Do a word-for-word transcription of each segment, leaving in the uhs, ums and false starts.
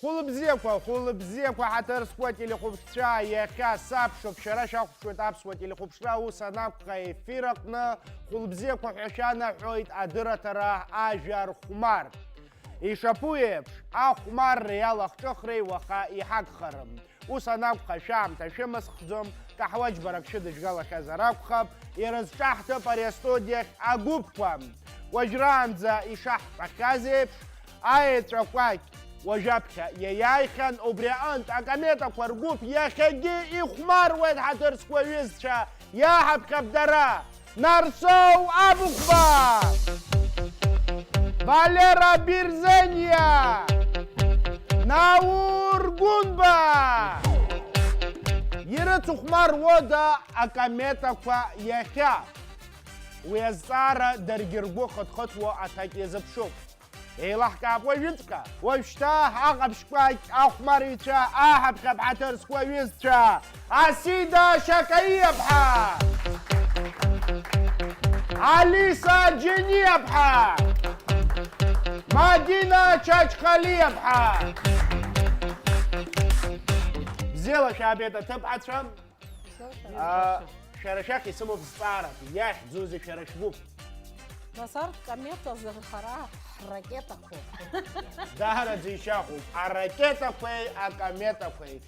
Хәылбзиақәа, хәылбзиақәа, ҳаҭыр зқәу ателехәаԥшцәа, иахьа сабшоуп, шәара шәахәаԥшуеит аԥсуа телехәаԥшра аус анакәха, ефир аҟны хәылбзиақәа ҳәа шәанаҳәоит адырраҭара Ажәа рхәмар. Ишаԥу еиԥш, ахәмарреи алахҿыхреи уаха иҳагхарым. Ус анакәха, шәаамҭа шәымысхӡом, каҳуа џьбарак шәыдыжәгалахьазар акәхап, ирызҿаҳҭып ари астудиахь агәыԥқәа. Уажәраанӡа ишаҳҳәахьаз еиԥш, аеҵәа кәакь уажәаԥхьа иаиааихьан, убри аҟынтә акометақәа ргәыԥ иахьагьы ихәмаруеит, ҳаҭыр зқәу аҩызцәа, иаҳаԥхьап дара. Нарсоу Абыхәба, Валера Бирзениа, Наур Гәынба. Ирыцыхәмаруада акометақәа иахьа? Уи азҵаара даргьы ргәы хыҭхыҭуа аҭак иазыԥшуп. Еилаҳкаап уажәыҵәҟьа. Уажәшьҭа аҟаԥшьқәагь ахәмарыҩцәа аҳаԥхьап ҳаҭыр зқәу аҩызцәа. Асида Шакаиаԥҳа! Алиса Џьениаԥҳа! Мадина Чачхалиаԥҳа! Бзиала шәаабеит, аҭыԥҳацәа. А, шәара шәахь исымоуп зҵаарак, иахьӡузеи шәара шәгәыԥ? Нас арҭ комета зырхара ҳракетақәоуп. Даараӡа ишьахәуп, аракетақәеи акометақәеи.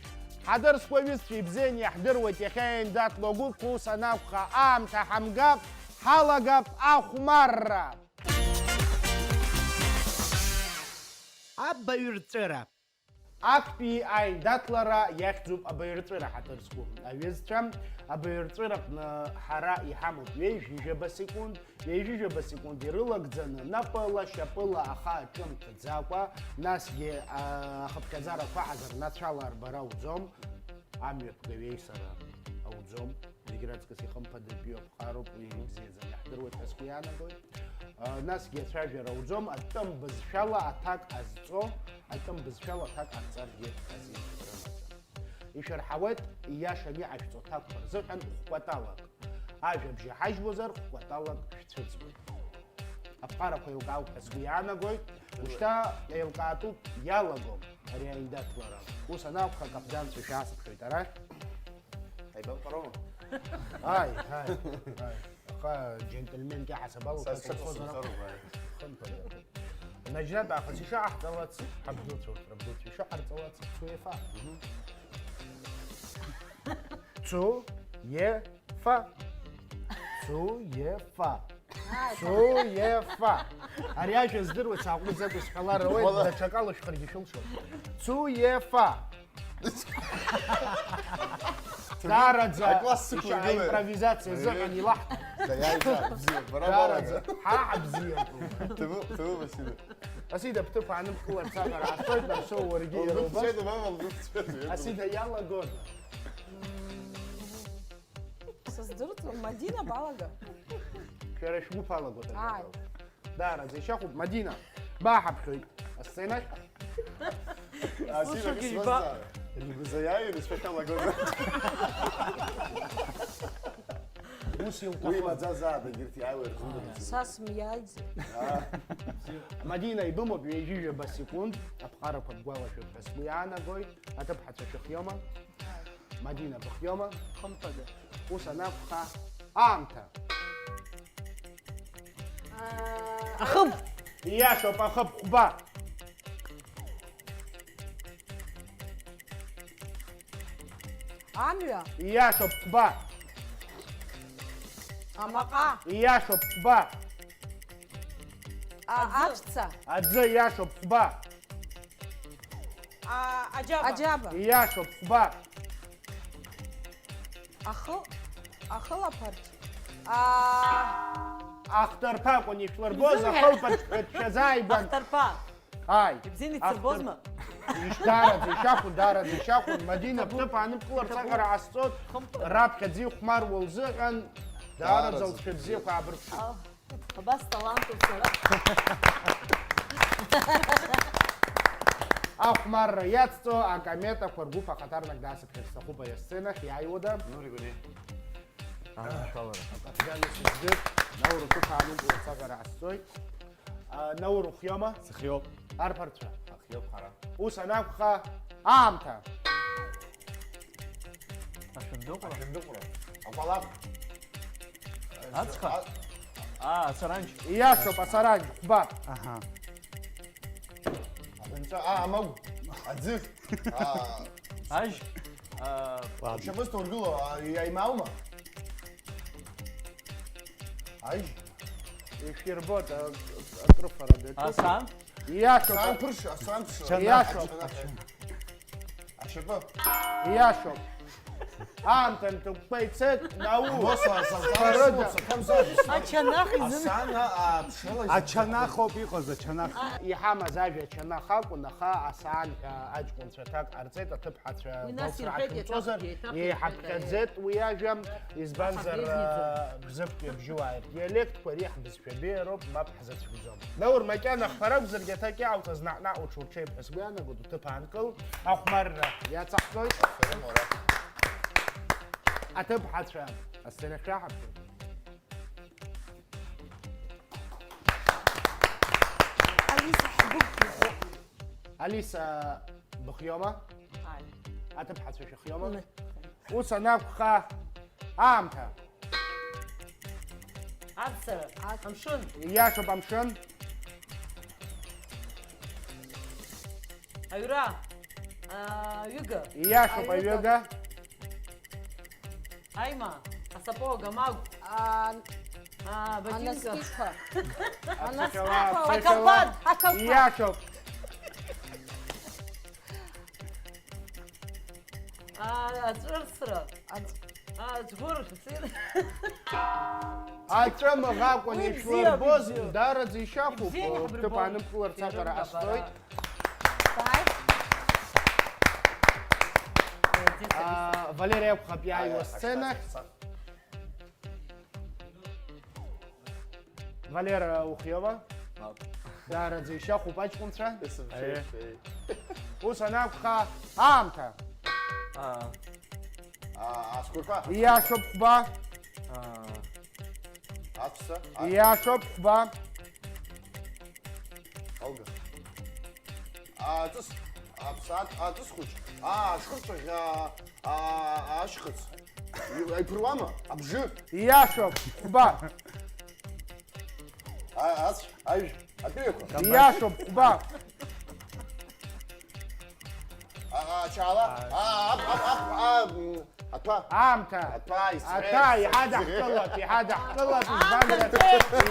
Ҳаҭыр зқәу аҩызцәа ибзианы иаҳдыруеит иахьа иандаҭло агәыԥқәа, ус анакәха, аамҭа ҳамгап, ҳалагап ахәмарра. Абаҩрҵәыра. Актәи аиндаҭлара иахьӡуп абаҩрҵәыра, ҳаҭыр зқәу аҩызцәа. Абаҩрҵәыраҟны ҳара иҳамоуп ҩажәижәаба секунд, ҩажәижәаба секунд ирылагӡаны, напыла, шьапыла ахы аҿымҭӡакәа, насгьы, аа, ахыԥхьаӡарақәа ҳазырнацәала арбара ауӡом, амҩаԥгаҩеи сара ауӡом. Зегь раҵкыс ихымԥадатәиу аԥҟароуп, уи ибзиаӡаны иаҳдыруеит ҳәа сгәы иаанагоит. А, насгьы ацәажәара ауӡом, атәым бызшәала аҭак ҟазҵо, атәым бызшәала аҭак ҟарҵаргьы азин рымаӡам. Ишәырҳауеит, ииашаны иҟашәҵо аҭакқәа рзыҳәан хәкәаталак. Ажәабжь иҳажьуазар, хәкәаталак шәцәыӡуеит. Аԥҟарақәа еилкаауп ҳәа сгәы иаанагоит. Ушьҭа еилкаатәуп, иалагом ари аиндаҭлара. Ус анакәха, акаԥданцәа шәаасыԥхьоит арахь. Аибабҟароума? Ааи, ааи, ааи. Аха џьентльменк иаҳасаб алоуп, Са ҳәа сшыҟоу сыҟазар сымцароуп, ааи. Хымԥада. Наџьнатә аахыс ишаҟаҳҵалац, ҳабдуцәа урҭ рабдуцәа ишаҟарҵалац, цу ефа. Мгм. Цу ефа. Цу ефа. Цу ефа. Ари ажәа здыруеит, сааҟәымҵӡакәа исҳәалар ауеит, Уала. Даҽакала шәхаргьы шәылшом. Цу ефа. Даараӡа акласс сықәлыргылеит. Импровизациа азыҳәан Э. илаҳҭа. Да, иааигәа, бзиа, бара Даараӡа. Балаӡа. Ҳа бзиа. Ҭабуп, ҭабуп, Асида. Асида, бҭыԥ ааныбкыларц аҟара ҳцоит, Нарсоу, уаргьы иара убас. Лгәы ԥҵәеит, мама, лгәы ԥҵәеит. Асида, иалагода? Сыздырӡом, Мадина балага. Шәара шәгәыԥ алагоит Ааи. Абри. Даараӡа ишьахәуп, Мадина, баҳаԥхьоит асценахь. Асида, Слушай, исмазда, Гижба. Ригәы заиааир, исшәахьалагозар. Ус илҭахын. Уи маӡазаап, егьырҭ иааиуа ирзымдыруа. Са смиаӡ. Аа. Мадина, ибымоуп ҩажәижәаба секунд, аԥҟарақәа бгәалашәоит ҳәа сгәы иаанагоит, аҭыԥҳацәа шәыхиома? Мадина, быхиома? Хымԥада. Ус анакәха, аамҭа. Ахыб. Ииашоуп, ахыб хәба. Амҩа. Ииашоуп, хәба. Амаҟа. Ииашоуп, хәба. А, Аӡы. Аҵәца. Аӡы, ииашоуп, хәба. А, аџьаба. Аџьаба. Ииашоуп, хәба. Ахы-, ахылаԥарч. А. Ахҭарԥа акәын ишәлырбоз, Изымҳәа. Ахылԥарч ҳәа дшәазааигәан. Ахҭарԥа. Ааи. Ибзианы Ахҭар-, ицырбозма? Ишдаараӡа ишәахәын, даараӡа ишәахәын. Мадина, Иҭабуп. Бҭыԥ ааныбкыларц Иҭабуп. Аҟара ҟасҵоит. Хымԥада. Раԥхьаӡа ихәмаруа лзыҳәан, даараӡа Даараӡа. Лцәа бзиақәа аабырԥшуп. Ау. Абас талантуп сара. Ахәмарра иацҵо акометақәа ргәыԥ ахаҭарнак даасыԥхьар сҭахуп ари асценахь, иааиуада? Нури Гәлиа. Аҳәалара. Акаԥдан исыздыр, Наур уҭыԥ аанукыларц аҟара ҟасҵоит. А, Наур ухиома? Сыхиоуп. Арԥарцәа. Иоуп хара. Ус анакәха, аамҭа. Ашәындыҟәра. Ашәындыҟәра. Акәалаԥ. Ацха. А-, аа, асаранџь. Ииашоуп, асаранџь, хәба. Аҳа. Аҳәынҵәа, аа, амагә. Аӡы. Аа. Ажь. Аа. Ладно. Ушьапы сҭоургыло, аа, иаимаума? Ажь. Ишәирбоит, а-, акрыфара датәуп. Асан? Ииашоуп. Асан ԥырш-, асан ԥшра. Ииашоуп. Ашьапы. Ииашоуп. Аамҭа нҭыгәқәа ицеит, Наурыз. Босс, асан, сан, Фарыда. Сан, сан, сан, сан. Ачанах изын- Асан, а, ԥшрала изын- Ачанах ауп иҟаз, ачанах. Иҳамаз ажәа ачанах акәын, аха асаан ҳәа аҷкәынцәа аҭак ҟарҵеит, аҭыԥҳацәа Уи нас бокс ирҳәеит, раахьымҵозар, еиҭах, еиҭах еиҳа ирҳәеит, ԥхьаӡеит уи ажәа, избанзар, Аха беиӷьӡам. Бзыԥтәи абжьуаа рдиалектқәа реиҳа бызшәа беиароуп, мап ҳзацәгӡом. Наур, макьана хԥара акәзаргьы, аҭак иаауҵаз наҟ-наҟ уҽурҽеит ҳәа сгәы иаанагоит, уҭыԥ аанкыл, ахәмарра иацаҳҵоит. Аферым, уара. Аҭыԥҳацәа, асценахь шәаҳаԥшып. Алиса, ҳгәы ԥхьаӡоуп. Алиса, быхиома? Али. Аҭыԥҳацәа шәыхиома? Ны. Ус анакәха, аамҭа. Аццара. Аццара. Амшын. Ииашоуп, амшын. Аҩра. А, аҩыга. Ииашоуп, аҩыга. Аҩыга. Аима. Асапог, амагә. А, а, ботинка. Анаскьыԥқәа. Анаскьыԥқәа. Ацәашьала, ацәашьала. Акалԥад. Акалԥад. Ииашоуп. А, аҵәырсра. Аҵ- А, ӡгәыр, ҵир. Аҵәымӷ акәын. Уи бзиоуп, ишәлырбоз, ибзиоуп. Даараӡа ишьахәуп. Ибзианы ҳбырбон. Ҭыԥ аанымхыларц аҟара ҟасҵоит. Бааи. Молодец, Алиса. А, Валерия акәхап иааиуа, ай, ай, сцена. Ай, ай, ай. Валера, ухиома? Мап. Даараӡа ишьахәуп аҷкәынцәа. Исымшеит, Аиеи. Шеи. Ус анакәха, аамҭа. Аа. Аа, ацәқәырԥа. Ииашоуп, хәба. Аа. Аҵәца. А- Ииашоуп, хәба. Алга. Аҵыс. Аԥсаатә, аҵыс хәыҷ. Аа, ашхырцәаӷь, аа, аа, ашьхыц. Иу-, иԥыруама? Абжьы. Ииашоуп, хәба. А, ацә, ажә, атәыҩақәа. Ииашоуп, хәба. А, а, ачала. А, ап, ап, ап, а, м, аҭәа. Аамҭа. Аҭәа, исҳәеит. Аҭәа, иҳадаҳкылап, иҳадаҳкылап, избанзар,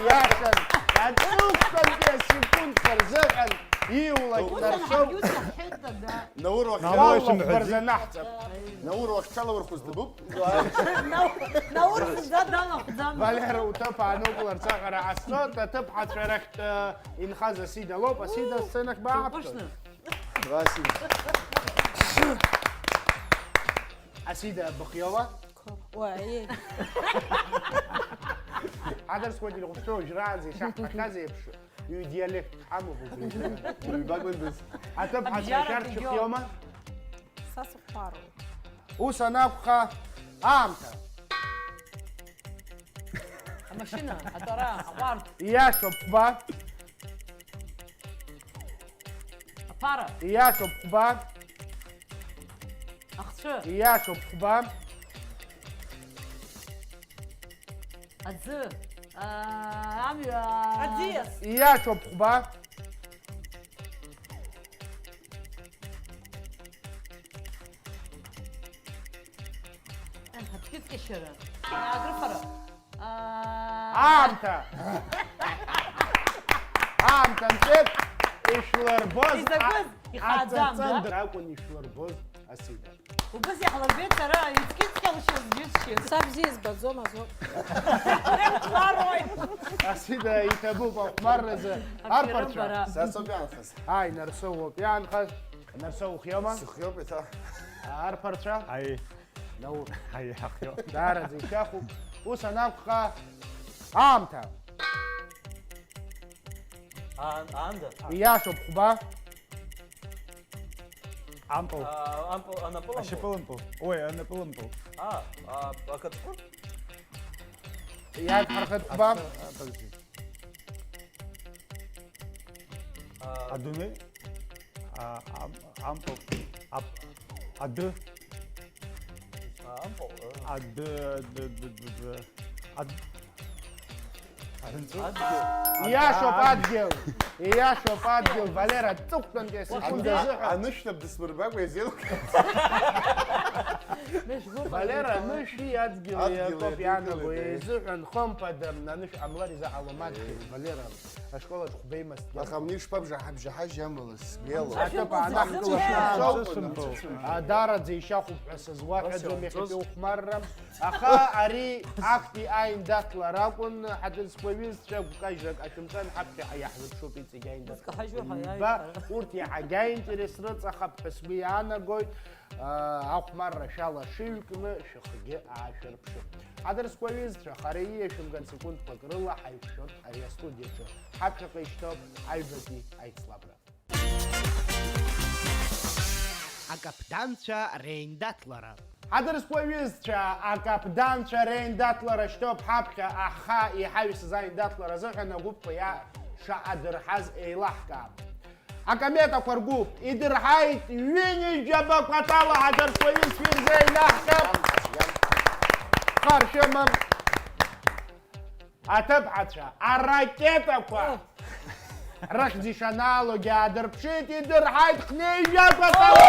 ииашан. Иаҵәыуқәантәи асекундқәа рзыҳәан иулак наршоу. Наур уахьчалаур хәызҭабуп. Наур зда далахәӡам. Валера, уҭыԥ аанукыларц аҟара ҟасҵоит, аҭыԥҳацәа рахьтә, э, инхаз Асида лоуп. Асида, сценахь бааԥшын. Василий. Асида, быхиома? Уаи. Ҳадырсуеит, ирыхәшәтәу уажәраанӡа ишаҳҳәахьаз еиԥш, ҩ-диалект ҳамоуп убри. Ҩбак ундыз. Аҭыԥҳацәа Абжьара шәарҭ шәыхиома? Са сыхәмаруеит. Ус анакәха, аамҭа. Амашьына, атәара, аҟәардә. Ииашоуп, хәба. Аԥара. Ииашоуп, хәба. Ахцәы. Ииашоуп, хәба. Аӡы. Аа, амҩа. Аӡиас. Ииашоуп, хәба. Аҳ, аҭкьыҵкьашьара. Акрыфара. Аа. Аамҭа! Аамҭа нҵәеит, ишәлырбоз. Изакәыз? А-, ихааӡам, да? Аҵәыҵәыӡра акәын ишәлырбоз, Асида. Убыс иаҳлырбеит, сара иҵкьыҵкьалшьаз џьысшьеит. Са бзиа избаӡом азоуп. Хәмаруеит. Асида иҭабуп ахәмарразы. Аферым арԥарцәа. Бара. Са соуп иаанхаз. Ааи, Нарсоу уоуп иаанхаз. Нарсоу, ухиома? Сыхиоуп еиҭа. Арԥарцәа? Аи. Наур. Аи, иахиоу. Даараӡа ишәахәуп. Ус анакәха, аамҭа. Аан-, аанда? Ииашоуп, хәба. Ампыл. А, ампыл, анапылампыл? Ашьапылампыл. Ой, анапылампыл. А, а, акаҵкәыр? Иаадҳархеит, хәба. А, а, подожди. А, адунеи? А, ам-, ампыл. Ап-, ады. Ампыл, э. Ады, ды, ды, ды, ды. Ад-, Адгьыл. Иашоуп, адгьыл. Иашоуп, адгьыл. Валера, ҵыхәтәантәи асекунд азыҳәа. Анышәнап дысмырбакәа изеилкаац. Валера, анышәи адгьыли акоуп иаанаго, изыҳәан, хымԥада, анышә ҟамлар изаҳауам адгьыл, Валера. Ашкол аҿы хәбеимаст. Аха амни шԥабжаҳа-, бжаҳажьи амала смело. Аҭыԥ аанахәлашьа. Даараӡа ишьахәуп ҳәа сызуаҳәаӡом иахьатәи ухәмарра. Аха ари актәи аиндаҭлара акәын, ҳаҭыр зқәу аҩызцәа, гәкажьрак ашәымҵан, ҳаԥхьаҟа иаҳзыԥшуп иҵегь аиндаҭлара. Урҭ иаҳагьы аинтерес рыҵахап ҳәа сгәы иаанагоит. Ахәмарра шәала шәыҩкны шәыхгьы аашәырԥшып. Ҳаҭыр зқәу аҩызцәа, хара ииашәымган секундқәак рыла ҳаиқәшәоит ари астудиаҿы. Ҳаԥхьаҟа ишьҭоуп аҩбатәи аицлабра. Акаԥданцәа реиндаҭлара. Ҳаҭыр зқәу аҩызцәа, акаԥданцәа реиндаҭлара шьҭоуп ҳаԥхьа, аха иҳаҩсыз аиндаҭлара азыҳәан агәыԥқәа иа-, шаҟа дырҳаз еилаҳкаап. Акометақәа ргәыԥ идырҳаит ҩынҩажәаба кәатала, ҳаҭыр зқәу аҩызцәа ирзы еилаҳкаап. Хар шәымам. Аҭыԥҳацәа, аракетақәа рыхьӡ ишанаалогьы аадырԥшит, идырҳаит хынҩажәа кәатала.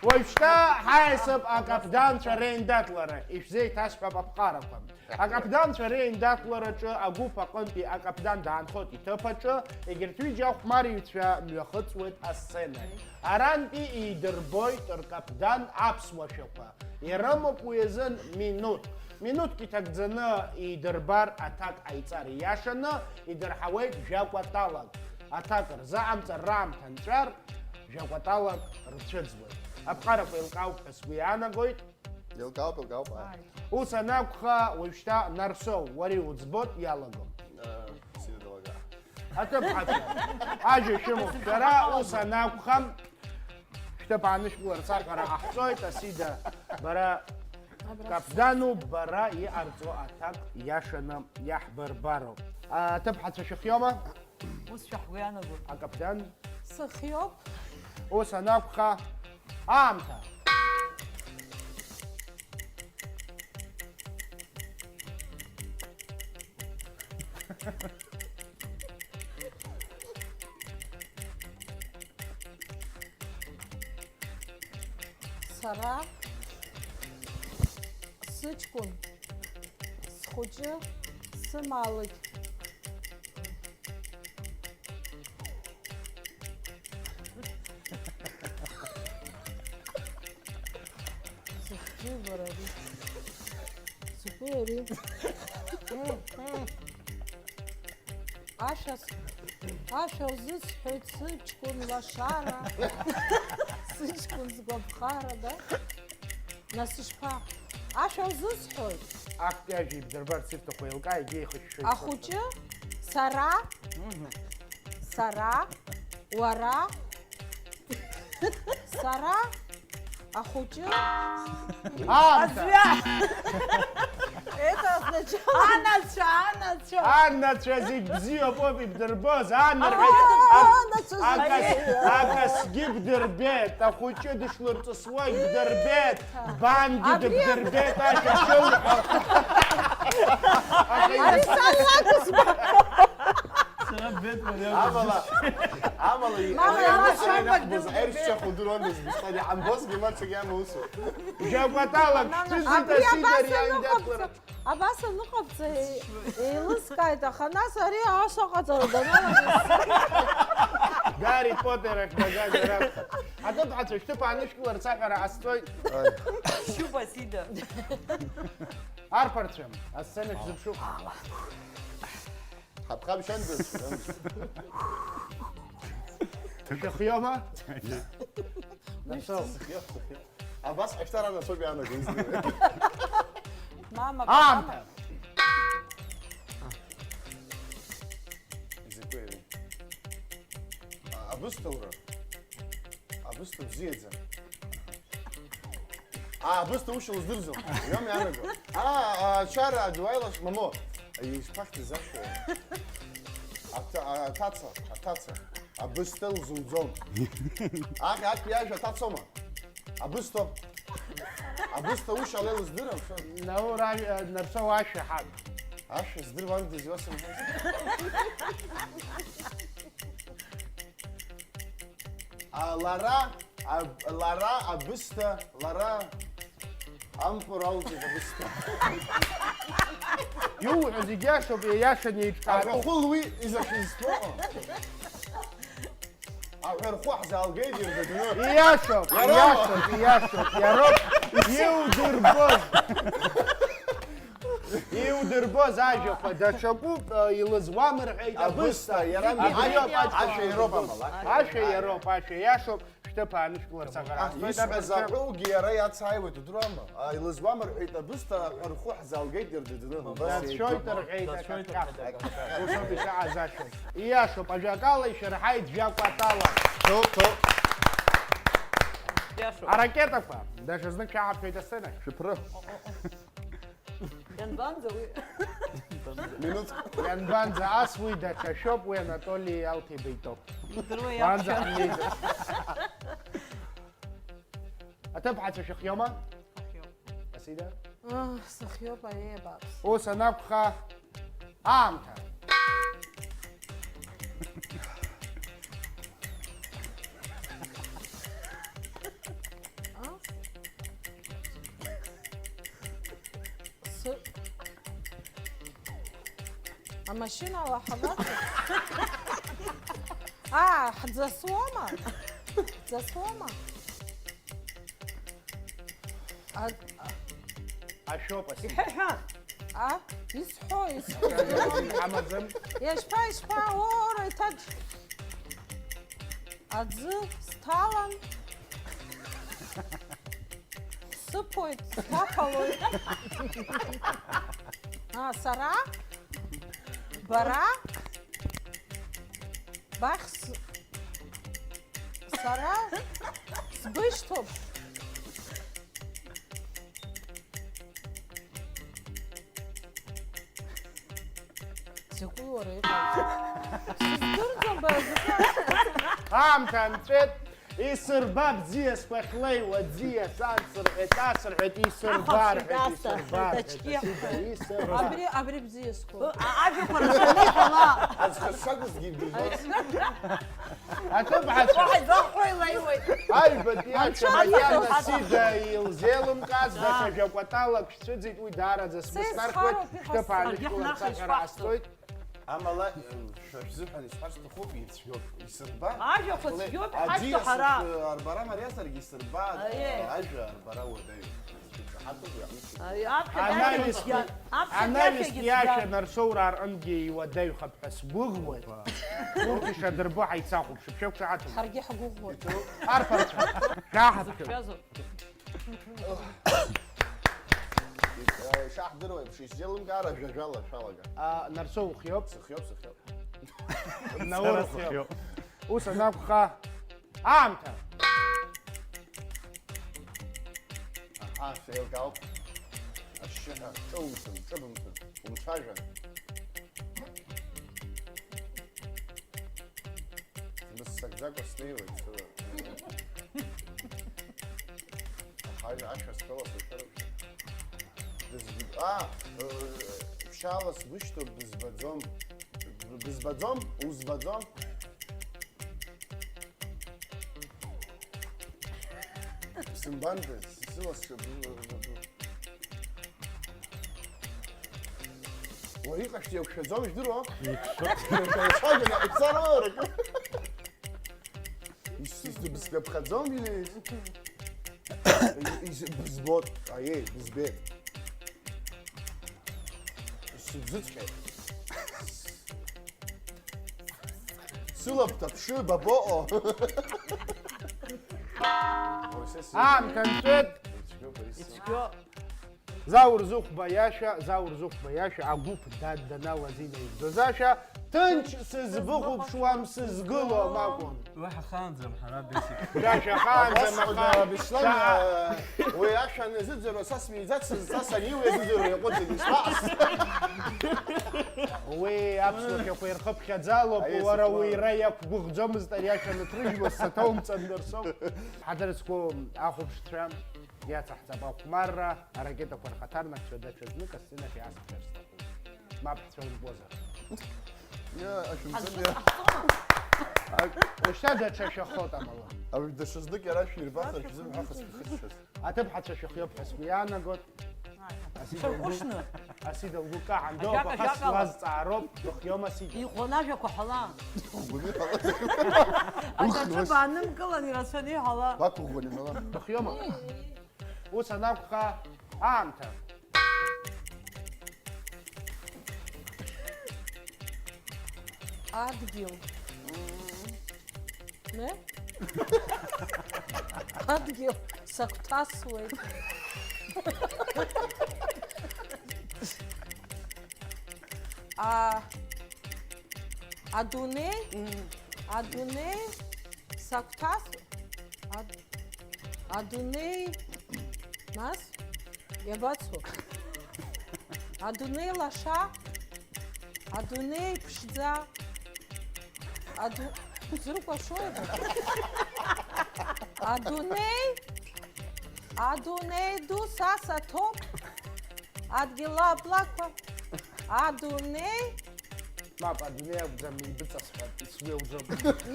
Уажәшьҭа ҳаиасып акаԥданцәа реиндаҭлара, ишәзеиҭасҳәап аԥҟарақәа. Акаԥданцәа реиндаҭлараҿы агәыԥ аҟынтәи акаԥдан даанхоит иҭыԥ аҿы, егьырҭ ҩыџьа ахәмарыҩцәа мҩахыҵуеит асценахь. Арантәи еидырбоит ркаԥдан аԥсуа шәақәа. Ирымоуп уи азын минуҭ. Минуҭк иҭагӡаны еидырбар аҭак ҟаиҵар ииашаны, идырҳауеит жәа-кәаталак. Аҭак рзыҟамҵар раамҭа нҵәар, жәа-кәаталак рцәыӡуеит. Аԥҟарақәа еилкаауп ҳәа сгәы иаанагоит. Еилкаауп, еилкаауп, ааи. Ус анакәха, уажәшьҭа Нарсоу, уара иуӡбот иалагом. Э, сида далага. Аҭыԥҳацәа, ажәа шәымоуп шәара, ус анакәха, шәҭыԥ аанышәкыларц аҳәара ҟаҳҵоит, Асида, бара каԥдануп, бара иҟарҵо аҭак иашаны иаҳбырбароуп. Аҭыԥҳацәа шәыхиоума? Ус шәа ҳгәы иаанагоит. Акаԥдан? Сыхиоуп. Ус анакәха, аамҭа. Сара, сыҷкәын, схәыҷы, сымаалықь. Сыхьӡуи бара ари? Закәи ари? Ашәа с-, ашәа узысҳәоит, сыҷкәын лашара, сыҷкәын сгәаԥхара, да? Нас ишԥа? Ашәа узысҳәоит? Актәи ажәа ибдырбарц ирҭаху еилкаа, егьа ихышәшәо ицоит. Ахәыҷы, сара, мгм, сара, уара, сара, ахәыҷы. Аамҭа. Аӡәы. Это означает. Анацәа, анацәа. Анацәа зегь бзиоуп, ауп ибдырбоз, анарҳәеит. Ак-, анацәа зегь акас-, бзиоуп. Акасгьы бдырбеит, ахәыҷы дышлырҵысуа ибдырбеит, бангьы дыбдырбеит, ашәа шылҳәо. Ари сан лакәызма? Сара ббеит, мариам. Амала, амала, мама, ари мама, амацәа мама, инақәбоз, дым-, аиршьцәа хәыдыруандаз, бысҟан иҳамбозгьы мацагьы амоусу. Жәа-кәаталак, ԥшьызит, абри асигари абас аҩндаҭлара. Аныҟабҵа, абас аныҟабҵа, е-, еилыскааит, аха нас ари ас аҟаҵара даналагаз. Гарри Поттер ахь дагагара. Аҭыԥҳацәа шәҭыԥ аанышәкыларц аҳәара ҟасҵоит. Ай. Шьуба, Сида. Арԥарцәа, асцена шәзыԥшуп. Ҳаԥхамшьан дызшәан. Шәыхиоума? Насоу. Абас ҳәашьҭаран асоуп иаанаго, издыруеит. Мама, аамҭа. Мама. Изакәи ари? А, абысҭаура. Абысҭа бзиаӡам. Аа, абысҭа ушьа уздырӡом. Иоума иаанаго. Аа, ачара, адуаҩ лаш, мамо. Ишԥахьӡыз ашәа? Аҭа-, а-, аҭаца, аҭаца. Абысҭа лзуӡом. Аҟьа, аҟьа иажәа аҭацома? Абысҭоуп. Абысҭа ушьа ала илыздырам, шо? Наур, а, Нарсоу ашәа ҳан. Ашәа здыруандаз, Иосиф. А, лара, а, лара, абысҭа, лара. Ампыр алҵит абысҭа. Иуҳәо зегь иашоуп, ииашаны еиҿкаатәуп. Аҳәахәы луи изахьызтәоу. Аҳәархәы ҳзаалгеит ирдыдны. Ииашоуп, ииашоуп, ииашоуп, иароуп, иудырбоз. Иудырбоз ажәақәа даҽакуп, илызуам рҳәеит абысҭа. Абысҭа, иара ашәа иароуп, ашәа иароуп, амала. Ашәа иароуп, ашәа иашоуп. Шәҭыԥ аанышәкыларц аҟара ҳазцоит. Исҳәаз аҟәыугьы иара иацааиуеит, удыруама? А, илызуам рҳәеит абысҭа, аҳәархәы ҳзаалгеит ирдыдны. Убас еиҳәеит. Дацәшәоит рҳәеит, дацәшәоит акака. Рҳәеит. Усоуп ишаҳазашаз. Ииашоуп, ажәакала ишәырҳаит жәа-кәатала. Ҭоуп, ҭоуп. Ииашоуп. Аракетақәа, даҽазнык шәаҳаԥхьоит асценахь. Шәыԥры. Ианбанӡа уи? Минуҭ. Ианбанӡа, ас уи даҽа шәоуп, уи Анатоли Алҭеиба итәоуп. Идыруа уанӡа иаԥхьа. Ҳнеизар. Аҭыԥҳацәа шәыхиоума? Сахиоуп. Асида? Ыы, сахиоуп, аиеи, абааԥс. Ус анакәха, аамҭа. А? Сы-, амашьына ала ҳабацо? Аа, ҳӡасуама? Ҳӡасуама? А, а. Ашәоуп, аси. Иҳәа, иҳәа. А? Исҳәо, исҳәо. Амаӡам. Ишԥа, ишԥа, уора, иҭаџь. Аӡы сҭалан. Сыԥоит, сҭаԥалоит. А, сара? Бара? Бахь с-, сара? Сбышьҭоуп. Закәи уара иҟоу? Сыздырӡом, бара закәи. Аамҭа анҵәеит, исырба бзиа сгәахьлеиуа, ӡиас ансырҳәеит, асырҳәеит, исырба рҳәеит, исырба рҳәеит, исырба. Абри, абри бзиа сгәы. А-, ажәақәа рацәаны иҳәала. Аӡә хацәагьы зегьы бжьоит. Аҭыԥҳацәа. Уаҳа изахәо илеиуеит. Аҩбатәи ашәа макьана Сида илзеилымкааз, даҽа жәа-кәаталак шәцәыӡит, уи даараӡа сгәы снархьуеит, шәҭыԥ аанышәкыларц аҟара ҟасҵоит. Амала, шәа шәзыҳәан исҳәарц сҭахуп, ицәгьоуп, исырба. Ажәақәа цәгьоуп, иҳашьҭоу ҳара. Арбара мариазаргьы исырба, аиеи, ажәа арбара уадаҩуп. Шәықәшаҳаҭуп, уи аҟны. Аиеи, аԥхьа анаҩстәи, анаҩстәи иашьа Нарсоураа рҟынгьы иуадаҩхап ҳәа сгәыӷуеит. Урҭ ишадырбо ҳаицахәаԥшып, шәықәшаҳаҭуп. Ҳаргьы ҳгәыӷуеит. Арԥарцәа, шәаҳаԥхьоит. Зыхҟьазоуп. Ишаҳдыруа еиԥш, исзеилымкаара жәа-жәала шәалага. А, Нарсоу ухиоуп? Сыхиоуп, сыхиоуп. Наур ухиоуп. Ус анакәха, аамҭа! Аҳа, сеилкаауп. Ашьшьыҳәа, ҿылымҭын, ҿыбымҭын, умцәажәан. Дмыццакӡакәа снеиуеит сыла. Аха ашәа сҳәала сашәарыԥшьа. Дызб-, а, э, ԥшьаала сгәышьҭоуп, дызбаӡом. Бызбаӡом, узбаӡом. Сымбандаз, сыла сшыб-, Уара иҟашәҵо иақәшәаӡом, ижәдыруа? Иқәшәо. Иақәшәаӡом, иақәшәаӡом. Ис-, ис-, бысгәаԥхаӡом или? Из-, бызбот, аиеи, бызбеит. Сыбзыҵәҟьеит. Сылабҭаԥшы, бабоҟо? Аамҭа нҵәеит. Ицәгьоуп, ари сылаб. Ицәгьоуп. Заур Зыхәба иашәа, Заур Зыхәба иашәа, агәыԥ дан даналаз инаигӡоз ашәа, Ҭынч сызбыхәаԥшуам, сызгылом акәын. Уи ҳахаанӡам ҳара, Бесик. Даша, ахаанӡам, Абас аха. Беслан, Ша- э, уи ашәа аназыӡырҩуа са смиӡацызт, са саниуа иазыӡырҩуа иаҟәыҵит, ишԥаҟаз? Уи аԥсуа шәақәа ирхыԥхьаӡалоуп, Аиеи, уара сыхәмарра. Уира иақәгәыӷӡомызт ари ашәа анҭрыжьуа, саҭоумҵан, Нарсоу. Ҳадырцқәоу ахәаԥшцәа иацаҳҵап ахәмарра, аракетақәа рхаҭарнакцәа даҽа знык асценахь иаасыԥхьар сҭахуп. Мап ҳцәырымҵуазар. Иа, ашәымҵан, Ҳазҿыз иа. Ҟаҳҵома? Ак- Ушьҭа даҽа шәахоит амала. Ауаҩ даҽа знык иара шәирбазар, шәзымҳәахыз шәхыччаз. Аҭыԥҳацәа шәыхиоуп ҳәа сгәы иаанагоит. Асида лгәы, Шәырҟәышны. Асида лгәы каҳан, Ажәак, доуп, аха ажәакала. Слазҵаароуп, дыхиоума Асида? Иӷәӷәаны ажәақәа ҳәала. Иӷәӷәаны иҟалаз. Аҿаҿы Ух, баанымгылан, ирацәаны иҳәала. Бақәыӷәӷәаны иҳәала. Дыхиоума? Ус анакәха, аамҭа. Адгьыл. Не? Адгьыл сагәҭасуеит. А, адунеи, адунеи сагәҭас-, ад-, адунеи, нас, иабацо? Адунеи лаша, адунеи ԥшӡа, аду-, узыркәашои? Адунеи, адунеи ду са саҭоуп, адгьыл аблақәа, адунеи. Мап, адунеи акәӡам, ибыҵасҳәап, исгәеуӡом.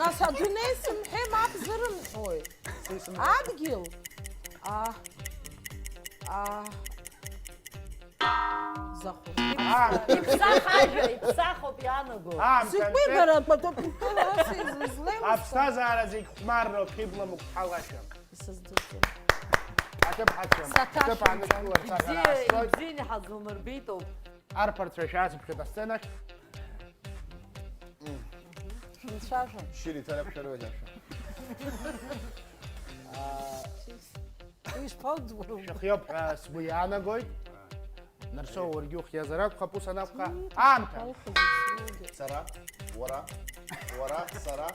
Нас адунеи сымҳәеи, мап зырымҳәои? Са исымҳәеит. Адгьыл? А, а, Захәы. Аа. Иԥсах ажәа, иԥсахоуп иаанаго. Аамҭа Зықәи нҵәеит. Бара, пату-, пату-, асы-, излеим. Аԥсҭазаара зегь хәмарроуп, ҳибла мықәҳалашәа. Исыздырӡом. Аҭыԥҳацәа, Саҭашәымҵан. Аҭыԥ аанышәкыларц аҟара Ибзиа, аасҭоит. Ибзианы ҳазумырбеитоуп. Арԥарцәа шәаасыԥхьоит асценахь. Шәынцәажәа. Шьыри, ҭарак шәарыҩажәа. Ишԥоудыруеи? Шәыхиоуп ҳәа сгәы иаанагоит. Нарсоу, уаргьы ухиазар акәхап, ус анакәха. Аамҭа. Сара, уара, уара, сара.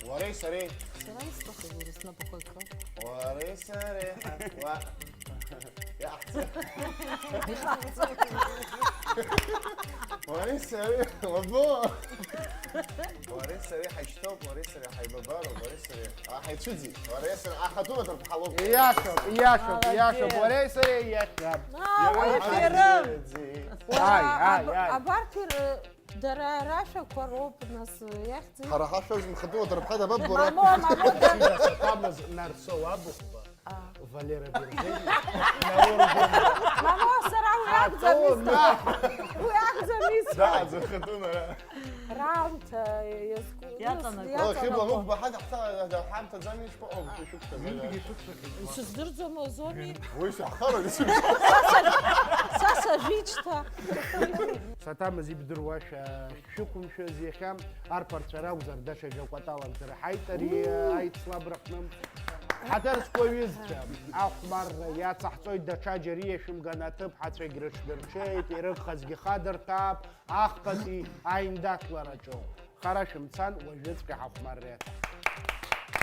Уареи сареи. Сара исҭахыз уара снапқәа акы. Уареи сареи. Уа. Иаҳ-, уареи сареи, уабо? Уареи сареи ҳаишьҭоуп, уареи сареи ҳаибабароуп, уареи сареи, а, ҳаицәыӡит, уареи сареи ахатәы маҭәахә ҳалоуп. Иашоуп, иашоуп, Молодец. Иашоуп, уареи сареи иашьа. Аа, уи Иара шәирым. Ҳаицәыӡит. Уара, Ааи, ааи, аб-, ааи. Абарҭ ир-, дара рашәақәа роуп, нас, иахьӡи? Ҳара ҳашәа зынхатәы уаҭарԥҳа дабабго ара? Мамо, мамо, да. Сида Саҭамыз Нарсоу Абыхәба. А. Валера Бергени, Наургум. Мамо, сара уи акәӡам Атом, исҭаху. Да. Уи акәӡам исҭаху. Да, аӡахатәын ара. Раамҭа иазку-, Иаҵанакуа. Нас, О, Хьыбла, иаҵанакуа. Мықәба, ҳа даҳҭа-, даҳамҭаӡами, ишԥаҟоу, шәықәшәазар? Ҩынтәгьы шәықәшәахьеит. Исыздырӡом, уаҵәҟьа. Уи саҳхароуп, исымшәо. Са са-, са сажәит шьҭа. Саҭамыз ибдыруашәа шәықәымшәаз иахьа. Арԥарцәа ракәзар, даҽа жәа кәатала нҭырҳаит ари аицлабраҟны. Ҳаҭыр зқәу аҩызцәа, ахәмарра иацаҳҵоит, даҽа џьара иашәымган аҭыԥҳацәагь рыҽдырҽеит, ирыгхазгьы хадырҭәаап, ахԥатәи аиндаҭлараҿы. Хара шәымцан, уажәыҵәҟьа ҳахәмарра иаҭахуп.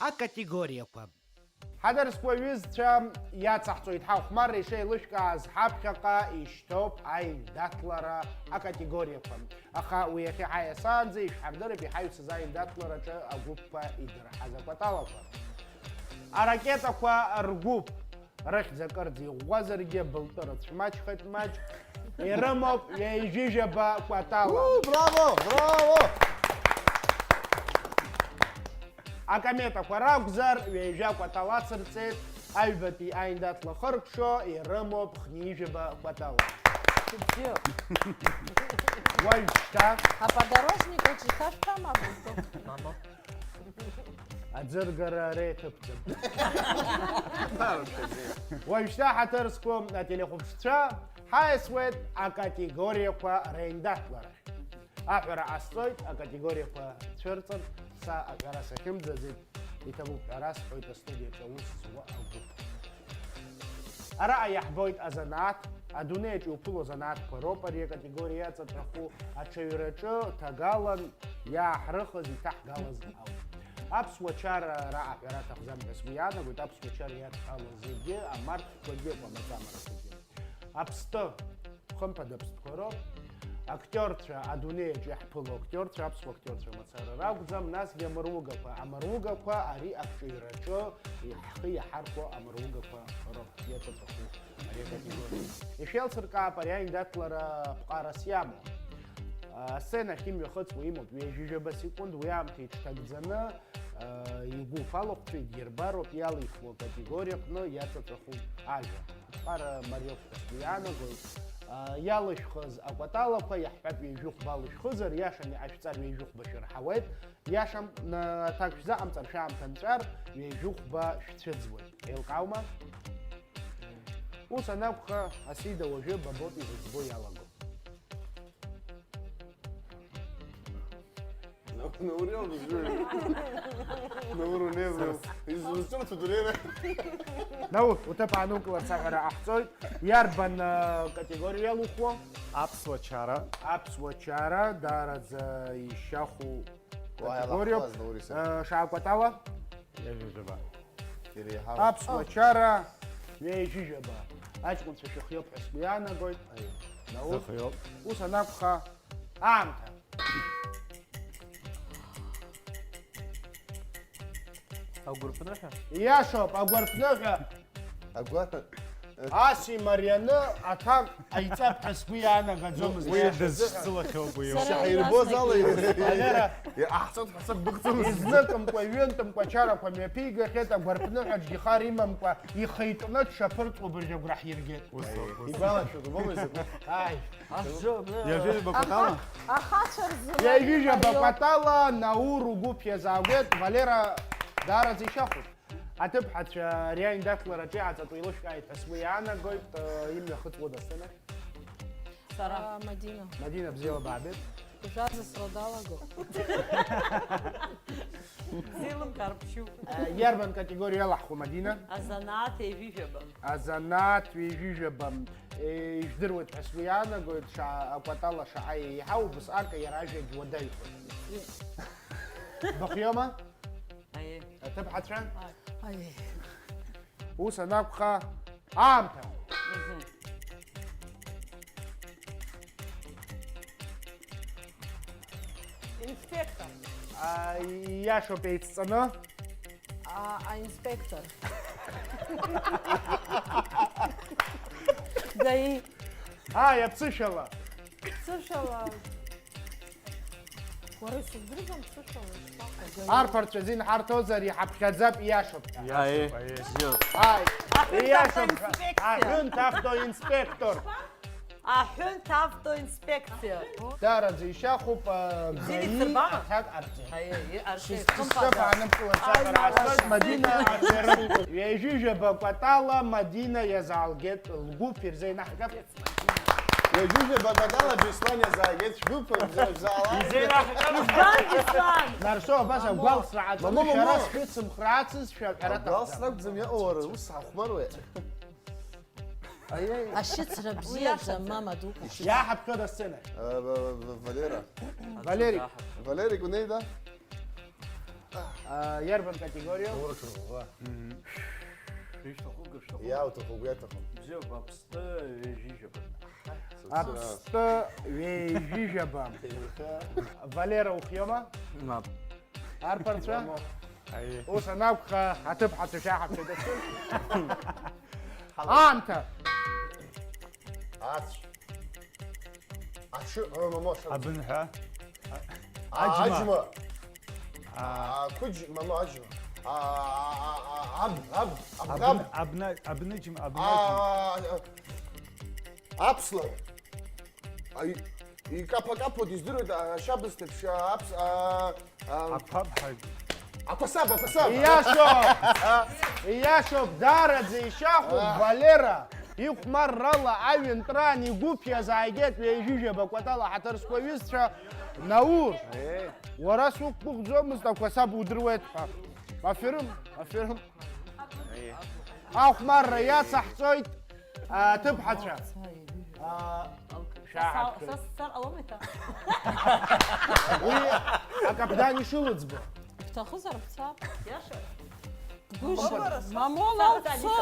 Акатегориақәа. Ҳаҭыр зқәу аҩызцәа, иацаҳҵоит ҳахәмарра ишеилышәкааз, ҳаԥхьаҟа ишьҭоуп аиндаҭлара акатегориақәа. Аха уи иахьа ҳаиасаанӡа ишәҳардырып иҳаҩсыз аиндаҭлараҿы агәыԥқәа идырҳаз акәаталақәа. Аракетақәа ргәыԥ, рыхьӡ акырӡа иӷәӷәазаргьы, былтәы рыцәмаҷхеит маҷк, ирымоуп ҩажәижәаба кәатала. Уу, браво, браво! Акометақәа ракәзар, ҩажәа кәатала ацырҵеит, аҩбатәи аиндаҭлара хыркәшо ирымоуп хнижәаба кәатала. Бзиоуп. Уажәшьҭа. А подорожник аҿы иҭашәҭама абылтәы? Мама. Аӡыргара реиҭыбҵып. Уажәшьҭа ҳаҭыр зқәу ателехәаԥшцәа ҳаиасуеит акатегориақәа реиндаҭлара. Аҳәара ҟасҵоит, акатегориақәа цәырҵыртә, са аҳәара сахьымӡаӡеит, иҭабуп ҳәа расҳәоит астудиаҿы аус зуа агәыԥ. Араҟа иаҳбоит азанааҭ, адунеиаҿ иуԥыло азанааҭқәа роуп ари акатегориа иаҵаҵәаху, аҽаҩраҿы ҭагалан иааҳрыхыз иҭаҳгалаз ауп. Аԥсуа чара ара аҳәара аҭахӡам ҳәа сгәы иаанагоит, аԥсуа чара иадҳәалоу зегьы амарҭқәагьы акәамаҵамарақәагьы. Аԥсты, хымԥада, аԥстәқәа роуп. Актиорцәа, адунеиаҿ иаҳԥыло актиорцәа, аԥсуа актиорцәа мацара ракәӡам, насгьы амыругақәа, амыругақәа ари акҿыҩраҿы ҳхы иаҳархәо амыругақәа роуп, иаҵаҵәаху ари акатегориа. Ишәеилсыркаап ари аиндаҭлара ԥҟарас иамоу. Асценахь имҩахыҵуа имоуп ҩажәижәаба секунд, уи аамҭа иҽҭагӡаны, игәы уфалахәҭоит, дирбароуп, иалихуа акатегориа аҟны иаҵаҵәахуп ажәа. Аԥҟара мариоуп ҳәа сгәы иаанагоит. Иалышәхыз акәаталақәа иаҳҳәап, ҩажәихәба алышәхызар, иашан иҟашәҵар, ҩажәихәба шәырҳауеит, иашам, на-, аҭак шәзаҟамҵар, шәаамҭа нҵәар, ҩажәихәба шәцәыӡуеит. Еилкааума? Ус анакәха, Асида, уажәы ба боуп изыӡбо иалаго. Наур иалгәыжьуеит. Наур унеиуеит. Изусҭцәоу дунеира. Наур, уҭыԥ аанукыларц аҳәара ҟаҳҵоит. Иарбан, а, категориа иалухуа? Аԥсуа чара. Аԥсуа чара, даараӡа ишьахәу категориоуп. Уааилахәхаз, Наур, исыр. А, шаакәатала? Ҩажәижәаба. Иреиҳау. Аԥсуа чара ҩажәижәаба. Аҷкәынцәа шәыхиоуп ҳәа сгәы иаанагоит. Аиеи. Наур. Сыхиоуп. Ус анакәха, аамҭа. Агәарԥныҳәа? Иашоуп, агәарԥныҳәа. Агәар-, Аси марианы аҭак ҟаиҵап ҳәа сгәы иаанагаӡомызт. Уи дызцылахьоуп уи. Сара Шаҳирбоз ала изныкымкәа, иҟаҳҵоит ҳәа сақәдәықәҵомызт. Изныкымкәа, ҩынтәымкәа ачарақәа мҩаԥигахьеит, агәарԥныҳәа аӡәгьы хар имамкәа ихы иҵәны дшаԥырҵуа убыржәы агәра ҳиргеит. Ус ауп, ус. Игәалашәоит, убома изакәу? Ааи. Ҩажәижәаба кәатала? Ахацәа рзы Ҩажәижәаба кәатала Наур угәы ԥиазаагәеит, Валера даараӡа ишьахәуп. Аҭыԥҳацәа ари аиндаҭлараҿы иааҵатәу еилышәкааит ҳәа сгәы иаанагоит, э, имҩахыҵуа дасҭанахь. Сара. А, Мадина. Мадина, бзиала баабеит. Ужәазасра далаго. Зеилымкаар ԥшьуп. Э, иарбан категориа иалаҳху, Мадина? Азанааҭ ҩажәижәаба. Азанааҭ ҩажәижәаба. Э, ижәдыруеит ҳәа сгәы иаанагоит, ша-, акәатала шаҟа еиҳау, убысҟак иара ажәагь уадаҩхоит. Быхиоума? Аиеи. Аҭыԥҳацәа? Аиеи. Ус анакәха, аамҭа. Мгм. Инспектор. А, иашоуп еицҵаны. А, аинспектор. Гаи. Ааи, аԥсышәала. Ԥсышәала. Уара исыздырӡом ԥсышәала ишԥаҟоу? Арԥарцәа азин ҳарҭозар иҳаԥхьаӡап, ииашоуп ҳәа. Ииашоуп, аиеи. Бзиоуп. Ааи, ииашоуп ҳәа. Аҳәынҭ автоинспектор. Аҳәынҭ автоинспекциа. Даараӡа ишьахәуп, а, Зегьы гаи исырбама? Аҭак ҟарҵеит. Аиеи, иҟарҵеит. Шьҭа хымԥада. Аанымхыларц аҟара ааскьоит, Мадина, аҳәара. Ҩажәижәаба кәатала Мадина иазаалгеит, лгәыԥ ирзеинаҳгап. Ҩажәижәаба кәатала Беслан иазааигеит, шәгәыԥ шәзаала. Избан, Беслан? Нарсоу абас агәалсра аҿы, мамоу, шәара мамоу, шәыцымхрацызшәа ҳәара агәалсра аҭахӡам. Акәӡам иҟоу, уара, ус ҳахәмаруеит. Аиеи. Ашьыцра бзиаӡам, мама дуқәа. Иаҳаԥхьода асценахь? Э, в-, в-, Валера. Валерик. Валерик, унеи, да? А, иарбан категориа? Урыс рыхәба. Мгм. Ишәҭаху, гышәҭаху. Иауҭаху, угәы иаҭаху. Бзиоуп, аԥсты ҩажәижәаба. Аԥсты ҩажәижәаба. Ҭемырха. Валера, ухиома? Мап. Арԥарцәа? Аиеи. Ус анакәха, аҭыԥҳацәа шәаҳаԥхьоит ацәы. Аамҭа. Ацә. Аҽы, ы, мамо, аҽы. Абынҳәа. А, аџьма. Аџьма. А, ақәыџь, мамо, аџьма. А, а, а, а, аб, аб, аб, аб, аб. Абны-, абны-, абныџьма, абныџьма. А, а, аԥслаҳә. Аи, икаԥа-каԥо диздыруеит, а, ашьабсҭеиԥш, а, аԥс-, а, а, аԥабҳа. Ақәасаб, ақәасаб. Ииашоуп! Ииашоуп, даараӡа ишьахәуп, а. Валера ихәмаррала аҩынтәраан игәыԥ иазааигеит ҩажәижәаба кәатала ҳаҭыр зқәу аҩызцәа. Наур, е, уара суқәгәыӷӡомызт ақәасаб удыруеит ҳәа. Аферым, аферым. Е. Ахәмарра иацаҳҵоит. Аҭыԥҳацәа. Аа, шәааҳаԥшып. Са сцар ҟалома иҭа? Уи акаԥдан ишылыӡбо. Бҭахызар бцап. Иаша? Бгәышьа. Мамола уцо,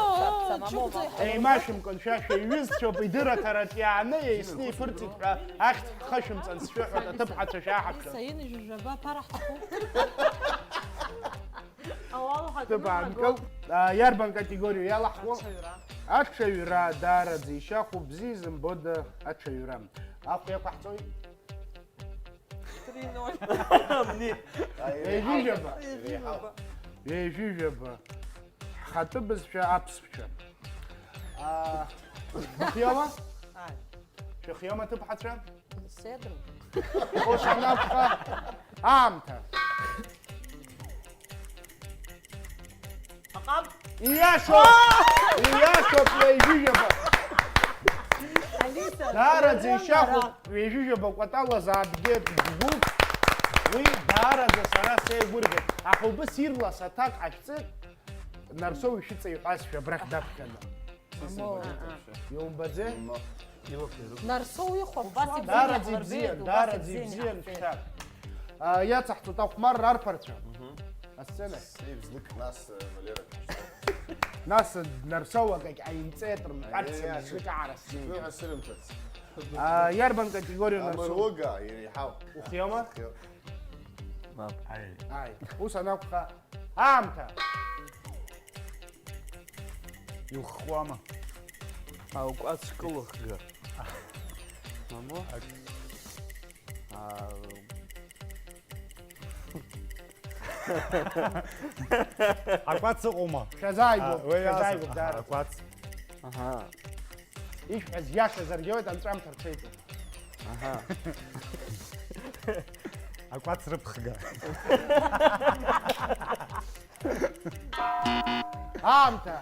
џьыкәӡа иҳауа. Еимашәымкәан, шәа шәеиҩызцәоуп, идырраҭараҿ иааны еицны ифырҵит ҳәа ахьӡ ҳхышәымҵан сшәыҳәоит, аҭыԥҳацәа шәааҳаԥшып. Саин ижәжәаба аԥара ҳҭахуп. Ауал ҳакны Тыбаанкыл, ҳагоит. А, иарбан категориа иалаҳхуа? Аҽаҩра. Аҽаҩра, даараӡа ишьахәуп, бзиа изымбода аҽаҩра? Ахә иақәаҳҵои? Три ноль. Ҩажәижәаба. Ҩажәижәаба. Ҩажәижәаба. Ҳхатәы бызшәа аԥсшәа. А, быхиоума? Ааи. Шәыхиоума, ҭыԥҳацәа? Седру. Ус анакәха, аамҭа. Аҟаб. Ииашоуп! Ииашоуп, ҩажәижәаба! Алиса, Даараӡа ишьахәуп, ҩажәижәаба кәатала заабгеит гәык. Уи даараӡа сара сеигәырӷьеит. Аха убыс ирлас аҭак ҟашәҵеит, Нарсоу ишәыҵаҩ ҳәа сшәа абрахь даԥхьаны. Иумбаӡеи? Нарсоу ихәаԥшуа. Убас ибзиан Даараӡа иаҳлырбеит, ибзиан, убас даараӡа ибзиан ибзиан иаҳфеит. Шьҭа. А, иацаҳҵоит ахәмарра арԥарцәа. Мгм. Асцена. Сеиб знык нас, э, Валера. Нас Нарсоу акагь ҟаимҵеит, рымҳәарц, Аиеи, знык аиеи. Аарасны. Сыҳәа сырымҭац. А, иарбан категориа Нарсоу? Амыруга, иреиҳау. Ухиоума? Ухиоуп. Мап. Ааи. Ус анакәха, аамҭа. Иухуама? Акәац кылыхга. Мамоу? Ак- А, Акәац ыҟоума? Шәазааигәоуп, А, уи шәазааигәоуп, азы. Даараӡа. Акәац. Аҳа. Ишәҳәаз иашазаргьы ауеит, анҵәамҭа рҽеиҵоит. Аҳа. Акәац рыԥхга. Аамҭа.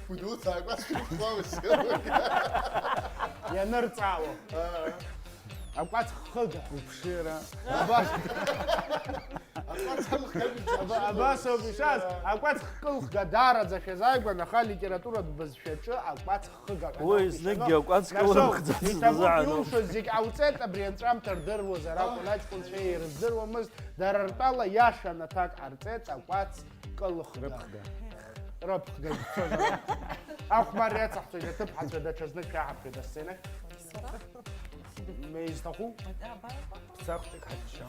Гәдоуҭа акәац шәықәлауа сиалугьы. Ианырҵаауа. Аа. Акәац хыга. Уԥшыра. Абас. Акәац амхгагәӡа. Аба-, абас ауп ишаз, акәац хкылхга даараӡа шәазааигәан, аха алитературатә бызшәаҿы акәац хыга ҳәа Уи ауп знык ишәаны. Акәац Нарсоу, кылымхӡац иҭабуп, дазаануп. Илшоз зегь ауҵеит, абри анҵәамҭа рдыруазар акәын, аҷкәынцәа ирыздыруамызт, дара ртәала иашан аҭак ҟарҵеит, акәац кылхга. Рыԥхга. Рыԥхга ицозар. Ахәмарра иацаҳҵоит, аҭыԥҳацәа даҽазнык шәаҳаԥхьоит асценахь. Сара? Изҭаху? Бцахәҵәык ҳаччо.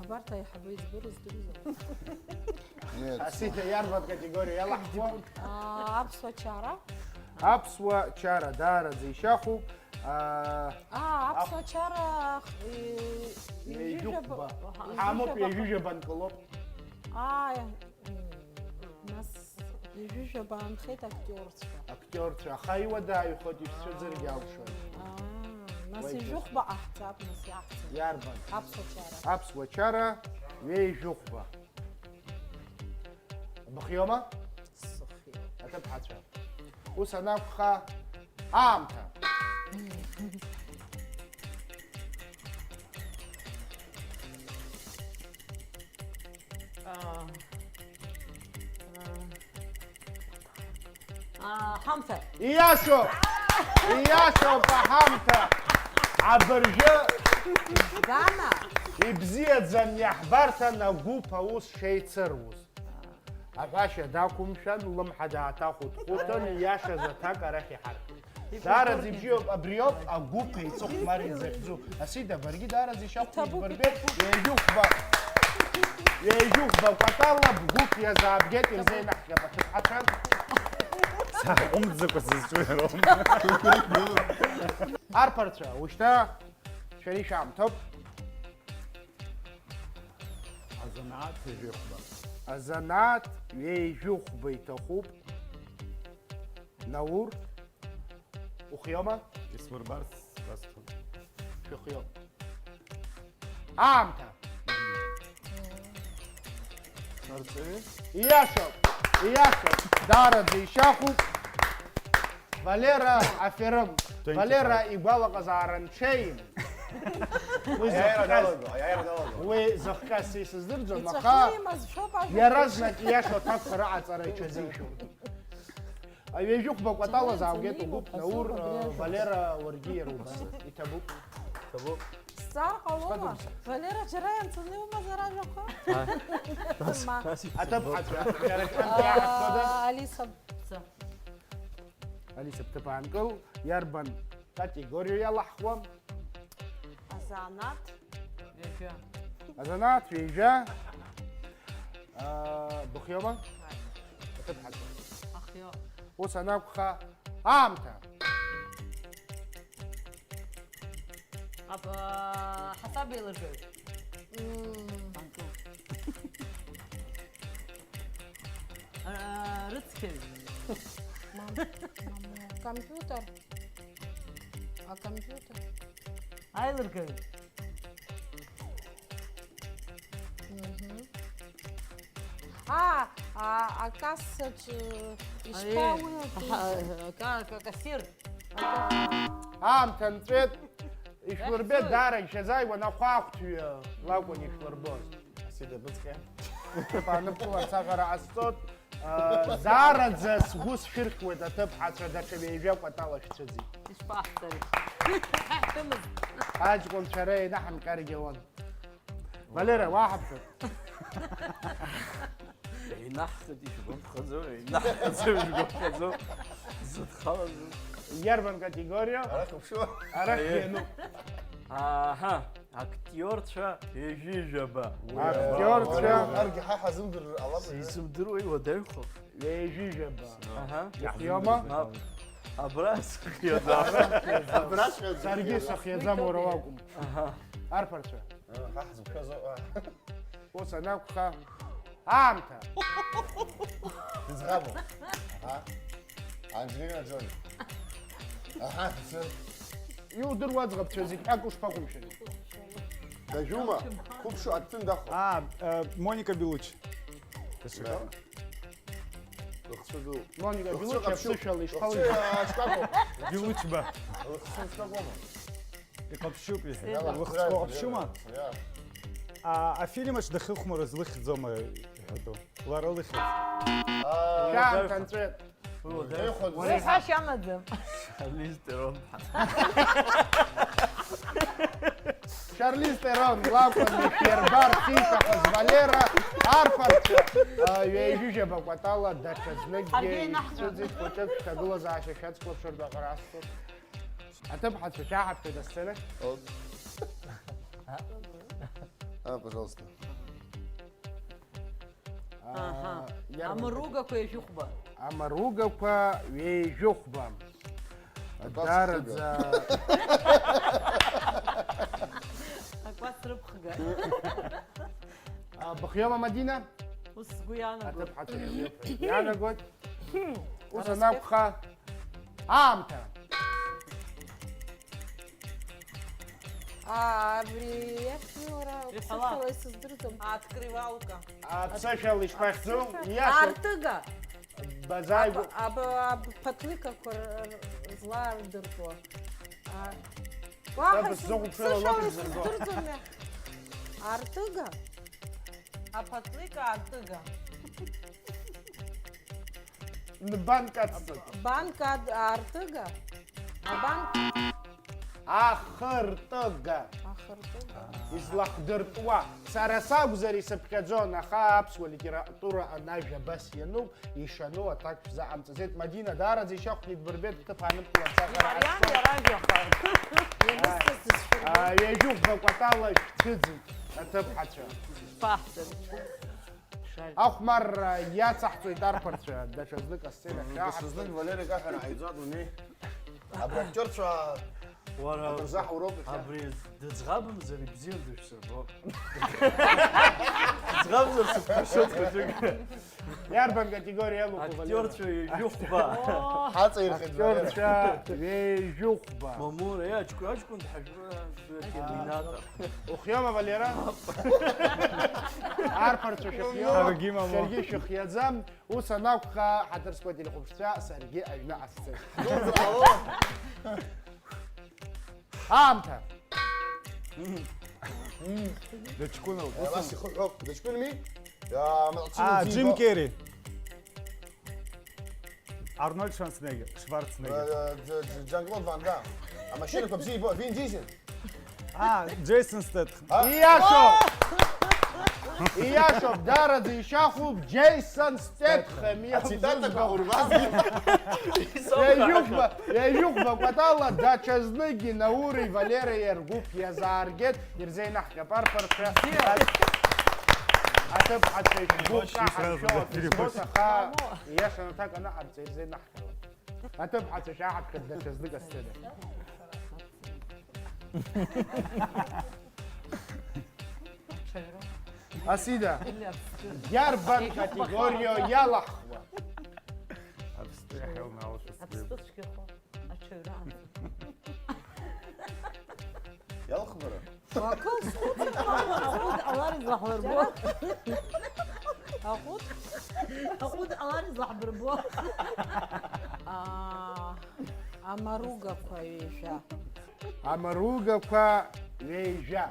Абарҭ аиҳабы иӡбы рыздырзар. Нет. Асида иарбан категориа иалаҳхуа? А, аԥсуа чара. Аԥсуа чара даараӡа ишьахәуп. А, Аа, аԥсуа чара, е, ҩажәижәаба, ҩажәижәаба. Аҳа, Ҳамоуп, ҩажәижәаба. Ҩажәижәаба нкылоуп. Аа, м, нас ҩажәижәаба аанхеит актиорцәа. Актиорцәа, аха иуадаҩхоит, ишәцәыӡыргьы алшоит. Аа, нас Уаҩ ҩажәихәба ҟаҳҵап, нас иаҳҵап. Иарбан? Аԥсуа чара. Аԥсуа чара, ҩажәихәба. Быхиоума? Сыхиоуп. Аҭыԥҳацәа. Ус анакәха, аамҭа. А, а, а, ҳамҭа. Ииашоуп! Ииашоуп аҳамҭа! Абыржәы Гана! Ибзиаӡам иаҳбарҭан агәыԥ аус шеицыруз. Аҳәашьа дақәымшәан, ллымҳа дааҭахәыҭхәыҭын, ииашаз аҭак арахь иҳаркит. Даараӡа ибзиоуп, абриоуп агәыԥ еицыхәмар изахьӡу. Асида, баргьы даараӡа ишьахәқәа Иҭабуп, ибырбеит, иҭабуп. Ҩажәихәба, ҩажәихәба кәатала бгәыԥ иазаабгеит, ирзеинаҳхьап аҭыԥҳацәа. Сааҟәымҵӡакәа сызҿу иароума? Арԥарцәа, ушьҭа шәара ишәаамҭоуп. Азанааҭ ҩажәихәба. Азанааҭ ҩажәихәба иҭахуп. Наур, ухиоума? Исмырбарц сасҭоит. Шәыхиоуп. Аамҭа! Арҵаҩы? Ииашоуп, ииашоуп, даараӡа ишьахәуп. Валера аферым. Twenty-five. Валера игәалаҟазаара нҽеим. Уи Аиааира зыхҟьаз, далагон, аиааира далагон. Уи зыхҟьаз са исыздырӡом, аха Ицәахьы имаз шәоуп ажәа иаразнак ииашоу аҭакқәа рыҟаҵара иҽазишәоит. Аҩажәи хәба кәатала зааугеит угәы ԥнаур, Валера, уаргьы иара убас. Иҭабуп. Иҭабуп. Сҵар ҟалома? Валера, џьара ианцаны иумазар ажәақәа? Ма. Аҭыԥҳацәа, џьара шәанк иаҳҭода? Аа, Алиса. Алиса, бҭыԥ аанкыл, иарбан категориа иалаҳхуам? Азанааҭ. Ҩажәа. Азанааҭ ҩажәа. Аа, быхиоума? Ааи. Аҭыԥҳацәа. Ахио. Ус анакәха, аамҭа. Аб-, аа, ҳасаб еилыргаҩ. Мм. Аа, рыцқьаҩ. Мам, мам, компьютер. А компьютер? Аилыргаҩ. Мгм. А, а, акассаҿы ишԥауи? Аха, ака-, ака-, кассир. Аамҭа нҵәеит, ишәлырбеит, иахьӡоит. Дара ишьазааигәан ахәаахәҭҩы лакәын ишәлырбоз. Асида быцҟьа. Аныԥшыларц аҟара ҟасҵоит. Заараӡа сгәы сшәырхьуеит, аҭыԥҳацәа, даҽа ҩажәа кәатала шәцәыӡит. Ишԥаҳҵари? Ҳаҭымыз. Аҷкәынцәа ара еинаҳамкьаргьы ауан. Валера, уаҳаԥшыр. Еинаҳхеит, ишәгәаԥхаӡо, еинаҳхаӡо, ишәгәаԥхаӡо. Зыдхалаз. Иарбан категориа? Арахь уԥшуа? Арахь иануп. Аҳа. Актиорцәа ҩажәижәаба. Актиорцәа. Аргьы ҳа ҳазымдырыр ҟалап. Сизымдыруеи, уадаҩхо. Ҩажәижәаба. Аҳа. Иаҳиома? Мап. Абра сыхиаӡам. Абра сыхиаӡам. Саргьы сыхиаӡам, уара уакәым. Аҳа. Арԥарцәа. Ҳа ҳзықәшәазоуп. Ус анакәха, аамҭа. Дызӷабу. Аҳа. Анџьелина Џьоли. Аҳа, все. Иудыруа аӡӷабцәа зегь ҳәак ушԥақәымшәари? Дажәума? Қәыԥшу, аттын дахо. А, э, Моника Белуччи. Лыхцәы ду. Моника Белуччи аԥсышәала ишԥалыжәбо? Лыхцәы, а, шкәакәоума? Белуччиба. Лыхцәы шкәакәоума? Иҟаԥшьуп, иҳәеит. Лыхцәы ҟаԥшьума? А, афильм аҿы дахьыхәмарыз лыхьӡома иҳәатәу? Лара лыхьӡ. Шәаамҭа нҵәеит. Уи ҳәашьа амаӡам. Шарлиз Терон. Шарлиз Терон лакәын иширбарц ииҭахыз Валера, арԥарцәа, а, ҩажәижәаба кәатала даҽазныкгьы ишәцәыӡит, хәыҷык шәҭагылазаашьа шәацклаԥшыртә аҟара асҭоит. Аҭыԥҳацәа шәаҳаԥхьоит асценахь. А, пожалуйста. Аҳа. Амаругақәа ҩажәихәба. Амаругақәа ҩажәихәба. Даараӡа. Акәац рыԥхга. А, быхиоума, Мадина? Ус сгәы иаанагоит. Аҭыԥҳацәа ианагоит. Ус анакәха, аамҭа. А, абри иахьӡу уара, иҳәала. Ԥсышәала исыздырӡом. Открывалка. Аԥсышәала ишԥахьӡу? Аԥсышәа-, иашоуп. Артыга. Базааигәа. Аб-, аб-, аб-, ԥаҭликақәа р-, р-, злаардыртәуа. А, уаҳа саб сзыхәаԥшыла ԥсышәала лоуп изырго. Исыздырӡом. Артыга? Аԥаҭлика артыга. Нбанк ацҵатәуп. Банк ад-, артыга? Абанк? Ахыртыга. Ахыртыга. Излахдыртәуа. Сара сакәзар исыԥхьаӡон, аха аԥсуа литература анажә абас иануп, ишану аҭак шәзаҟамҵаӡеит. Мадина, даараӡа ишьахәны идбырбеит, бҭыԥ ааныбкыларц аҟара. Имариан иара жәаха. Ианысҵаз дысшәырбоит. А, ҩажәи хәба кәатала шәцәыӡит, аҭыԥҳацәа. Шәаҳҵар. Ахәмарра иацаҳҵоит арԥарцәа, даҽазнык асцена шәаҳарҵоит. Даҽазнык Валери Каҳәара ҳаиҵоит, уни. Абри актиорцәа уара, акыр заҳауроуп иахьа. Абри дыӡӷабымзар ибзиан дышәсырбо. Дыӡӷабзар сыԥхашьоит хәыҷык. Иарбан категориа иалоуп, Валера? Актиорцәа ҩажәихәба. Ҳаҵаирхеит, Валера. Актиорцәа ҩажәихәба. Мамура, е, аҷкәын, аҷкәын дҳажәуа, дгенератор. Ухиоума, Валера? Арԥарцәа шәыхиоума? Ҳаргьы, мамоу. Шәаргьы шәыхиаӡам. Ус анакәха, ҳаҭыр зқәу ателехәаԥшцәа, саргьы аҩны асцена. Дуӡӡа ҟало. Аамҭа. Дыҷкәыноуп. Е, ус абас ихы ҳәоуп. Дыҷкәынми? Иа, ма-, А, Џим Керри. Арнольд Шварценеггер, Шварценеггер. Э, Дж- Дж- Джан-Клод Ван Дам. Амашьынақәа бзиа ибо, Вин Дизель. А, Джейсон Стэтхэм. Иашоуп! Иашоуп, даараӡа ишьахәуп Џьеисон Стетхем. Ацитатақәа урбазгьы. Ҩажәихәба, ҩажәихәба кәатала даҽазныкгьы Наури Валерия ргәыԥ иазааргеит, ирзеинаҳҟьап арԥарцәа. Аҭыԥҳацәа ишәгәыԥ ҟаҳаршәо акы збоит, аха ииашаны аҭак анаҟарҵа ирзеинаҳҟьалап. Аҭыԥҳацәа шәаҳаԥхьап даҽазнык асцена. Асида, иарбан категорио иалаҳхуа? Аԥстәы иахьауналшо сгәы. Аԥстәы цәгьахо аҽаҩра амоуп. Иалхбара? Уакыл схәыцыр, аҟәыд ҟалар излаҳбырбо. Аҟәыд? Аҟәыд ҟалар излаҳбырбо. Аа, амаругақәа ҩажәа. Амаругақәа ҩажәа.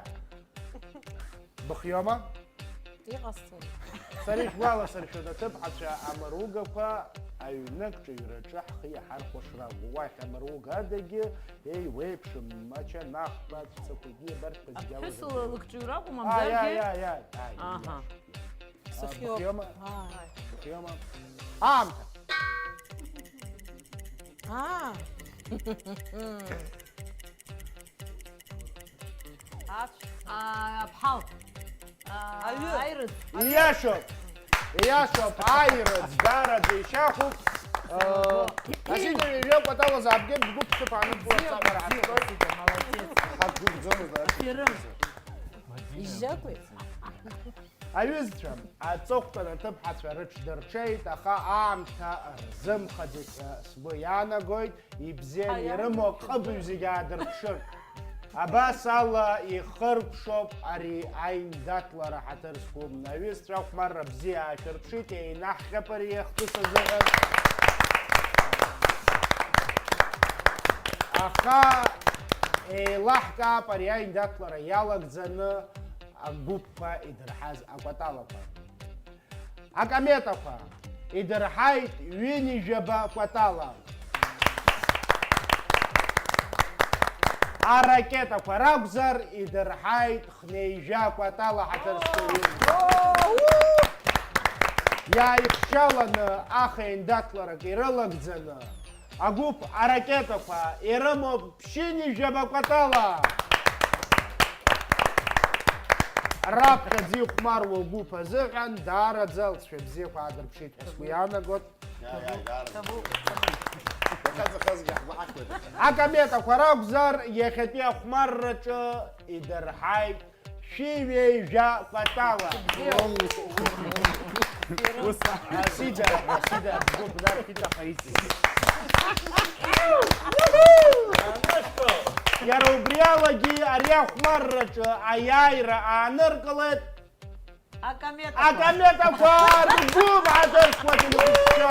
Быхиома? Иҟасҵоит. Сара ишәгәаласыршәоит, аҭыԥҳацәа амаругақәа аҩнықәҿиараҿы ҳхы иаҳархәашра акәу. Уахь амаруга адагьы еиуеиԥшым ачанахқәа, аҵәцақәагьы абарҭқәа зегьы алазыргылоит. Аԥҳәысула лыкҿыҩра акәу, Ааи, ааи, мамзаргьы? ааи, ааи, ааи. Аҳа. А, Сыхиоуп. быхиома? Ааи. Быхиома? Аамҭа. Аа. Ацә. Аа, аԥҳал. Аа, аҩы. Аирыӡ. Ииашоуп. Ииашоуп, аирыӡ, даараӡа ишьахәуп. Э, Асида ҩажәа кәатала заабгеит, бгәы ԥшьып аныҟәлац аҟара ҳаԥхьоит. Ҳақәгәыӷӡомызт, ара. Ферым. Изакәи? Аҩызцәа, аҵыхәтәан аҭыԥҳацәа рыҽдырҽеит, аха аамҭа рзымхаӡеит ҳәа сгәы иаанагоит, ибзиан ирымоу аҟыбаҩ зегьы аадырԥшыртә. Абас ала ихыркәшоуп ари аиндаҭлара ҳаҭыр зқәым. Аҩызцәа ахәмарра бзиа аашәырԥшит, еинаҳҟьап ари ахҭыс азыҳәан. Аха еилаҳкаап ари аиндаҭлара иалагӡаны агәыԥқәа идырҳаз акәаталақәа. Акометақәа идырҳаит ҩынҩажәаба кәатала. Аракетақәа ракәзар, идырҳаит хнеижәа кәатала ҳаҭыр зқәу. Иааихшьаланы ахеиндаҭларак ирылагӡаны, агәыԥ аракетақәа ирымоуп ԥшьынҩажәаба кәатала. Раԥхьаӡа ихәмаруа агәыԥ азыҳәан даараӡа алҵшәа бзиақәа аадырԥшит ҳәа сгәы иаанагоит. Акометақәа ракәзар, иахьатәи ахәмарраҿы идырҳаит шәи ҩажәа кәатала. Асида, Асида, бгәы бнархьит, аха иҵегь. Иара убри алагьы ари ахәмарраҿы аиааира ааныркылеит. Акометақәа. Акометақәа ргәы баадырхәа телехәаԥшцәа.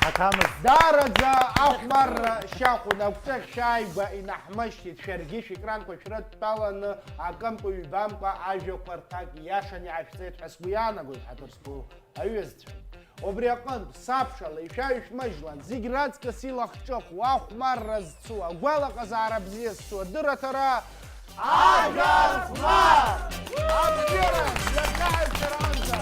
Аҭамыз. Даараӡа ахәмарра шьахәын, агәҿыӷь шәааигәа инаҳмышьҭит, шәаргьы шәекранқәа шәрыдтәаланы акымкәа-ҩбамкәа ажәақәа рҭак ииашаны иаашәҵеит ҳәа сгәы иаанагоит, ҳаҭыр зқәу аҩызцәа. Убри аҟынтә, сабшала, ишәаҩ-шәмыжьлан, зегь раҵкыс илахҿыху, ахәмарра зцу, агәалаҟазаара бзиа зцу адырраҭара Ажәа змам! Абзиара, иахьа ҳаизараанӡа!